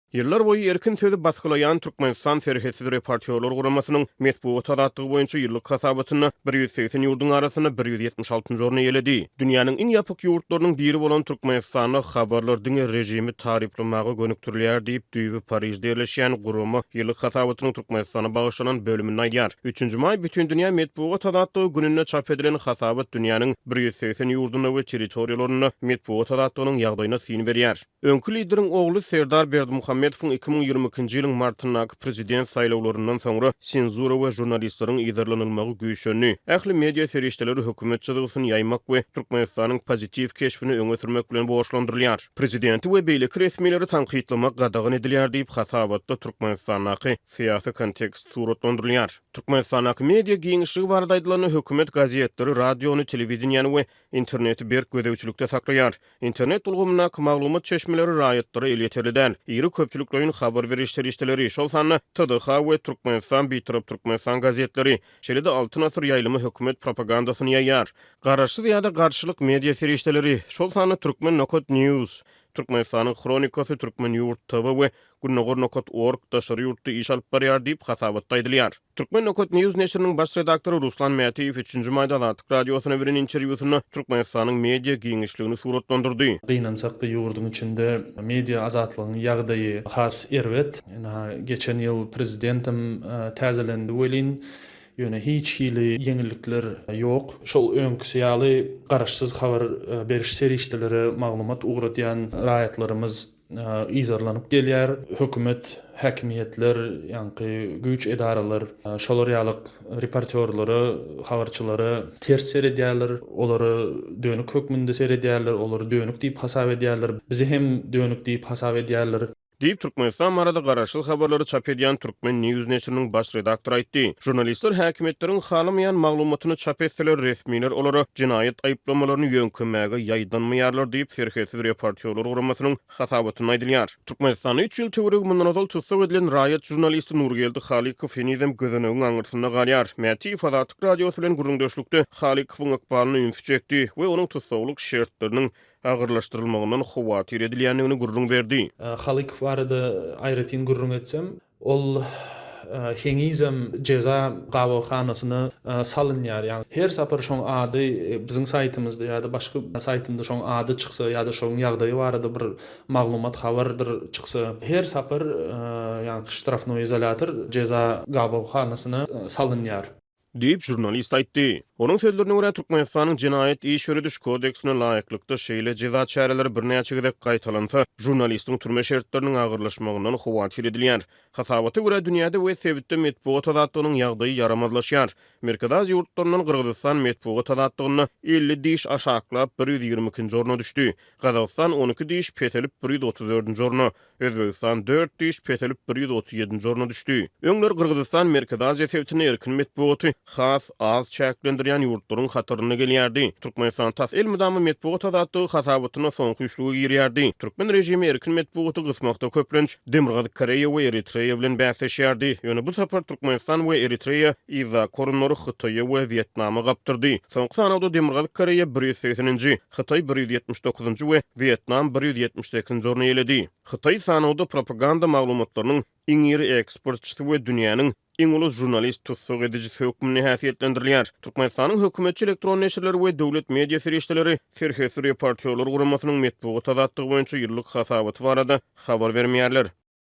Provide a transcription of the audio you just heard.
Ýyllar boýy erkin sözi basgylaýan Türkmenistan Serhetsiz reportýorlar guramasynyň metbugat azatlygy boýunça ýyllyk hasabatynda 180 ýurduň arasynda 176-njy orny eýeledi. Dünýäniň iň ýapyk ýurtlarynyň biri bolan Türkmenistanda habarlar diňe režimi taryplamaga gönükdirilýär diýip, düýbi Parižde ýerleşýän gurama ýyllyk hasabatynyň Türkmenistana bagyşlanan bölüminde aýdýar. Üçünji maý Bütindünýä metbugat azatlygy gününde çap edilen hasabat dünýäniň 180 ýurdunda we territoriýalarynda metbugat azatlygynyň ýagdaýyna syn berýär. Öňki lideriň ogly Serdar Berdimuhamedowyň 2022-nji ýylyň martyndaky prezident saýlawlaryndan soňra senzura we žurnalistleriň yzarlanylmagy güýçlendi. Ähli media serişdeleri hökümet çyzgysyny ýaýmak we Türkmenistanyň pozitiw keşbini öňe sürmek bilen borçlandyrylýar. Prezidenti we beýleki resmileri tankytlamak gadagan edilýär diýip, hasabatda Türkmenistandaky syýasy kontekst suratlandyrylýar. Türkmenistandaky media giňişligi barada aýdylanda, hökümet gazetleri, radiony, telewideniýäni we interneti berk gözegçilikde saklaýar. Internet ulgamyndaky maglumat çeşmeleri raýatlara elýeterli däl. Iri köpçülikleýin habar beriş serişdeleri, şol sanda TDH we Türkmenistan Bitarap Türkmenistan gazetleri, şeýle-de Altyn asyr ýaýlymy hökümet propagandasyny ýaýýar. Garaşsyz ýa-da garşylyk media serişdeleri, şol sanda Türkmen nokat News, Türkmenistanyň Hronikasy, Türkmen Ýurt TV we Gündogar nokat org daşary ýurtda iş alyp barýar diýip, hasabatda aýdylýar. Turkmen nokat News neşiriniň baş redaktory Ruslan Mätiýew üçünji maýda Azatlyk Radiosyna beren interwýusynda Türkmenistanyň media giňişligini suratlandyrdy. Gynansak-da, ýurduň içinde media azatlygyň ýagdaýy has erbet. Ynha, geçen ýyl prezidentem täzelendi welin, ýöne hiç hili ýeňillikler ýok. Şol öňküsi ýaly garaşsyz habar beriş serişdelere maglumat ugradýan raýatlarymyz yzarlanyp gelýär. Hökümet, häkimiýetler, ýaňky güýç edaralar şolar ýalyk reportýorlara, habarçylara ters seredýärler, olara dönük hökmünde seredýärler, olary dönük diýip hasap edýärler, bizi hem dönük diýip hasap edýärler. Diýip, Türkmenistan barada garaşsyz habarlary çap edýän Turkmen. News neşiriniň baş redaktory aýtdy. Žurnalistler häkimiýetleriň halamaýan maglumatyny çap etseler, resmiler olara jenaýat aýyplamalaryny ýöňkemäge ýaýdanmaýarlar diýip, Serhetsiz reportýorlar guramasynyň hasabatynda aýdylýar. Türkmenistanda üç ýyl töweregi mundan ozal tussag edilen raýat žurnalisti Nurgeldi Halykow henizem gözenegiň aňyrsynda galýar. Mätiýew Azatlyk Radiosy bilen gürrüňdeşlikde Halykowyň ykbalyna ünsi çekdi we onuň tussaglyk şertleriniň agyrlaşdyrylmagyndan howatyr edilýändigini gürrüň berdi. Halykow barada aýratyn gürrüň etsem, Ol henizem jeza gabawhanasyna salynýar. Ýagny her sapar şoň ady biziň saýtymyzda ýa-da başga saýtynda şoň ady çyksa ýa-da şoň ýagdaýy barada bir maglumat habardyr çyksa, her sapar ýaňky ştrafnoý izolýator jeza gabawhanasyna salynýar. Diýip, žurnalist aýtdy. Onuň sözlerine görä, Türkmenistanyň Jenaýat iş ýörediş kodeksine laýyklykda, şeýle jeza çäreleri birnäçe gezek gaýtalansa, žurnalistiň türme şertleriniň agyrlaşmagyndan howatyr edilýär. Hasabata görä, dünýäde we sebitde metbugat azatlygynyň ýagdaýy ýaramazlaşýar. Merkezi Aziýa ýurtlaryndan Gyrgyzystan metbugat azatlygynda 50 diş aşaklap, 122-nji orna düşdi. Gazagystan 12 diş peselip, 134-nji orna, Özbegistan dört diş peselip, 137-nji orna düşdi. Öňler Gyrgyzystan Merkezi Aziýa sebitinde erkin metbugaty has az çäklendirýän ýurtlaryň hatarynda gelýärdi. Türkmenistan tas elmydama metbugat azatlygy hasabatynda soňky üçlüge girýärdi. Türkmen režimi erkin metbugaty gysmakda köplenç Demirgazyk Koreýa we Eritreýa bilen bäsleşýärdi. Ýöne bu sapar Türkmenistan we Eritreýa yzdaky orunlary Hytaýa we Wýetnama gapdyrdy. Soňky sanawda Demirgazyk Koreýa 180-nji, Hytaý 179-njy we Wýetnam 178-nji orny eýeledi. Hytaý sanawda propaganda maglumatlarynyň iň iri eksportçysy we dünýäniň iň uly žurnalist tussag edijisi hökmünde häsiýetlendirilýär. Türkmenistanyň hökümetçi elektron neşirleri we döwlet media serişdeleri Serhetsiz reportýorlar guramasynyň metbugat azatlygy boýunça ýyllyk hasabaty barada habar bermeýärler.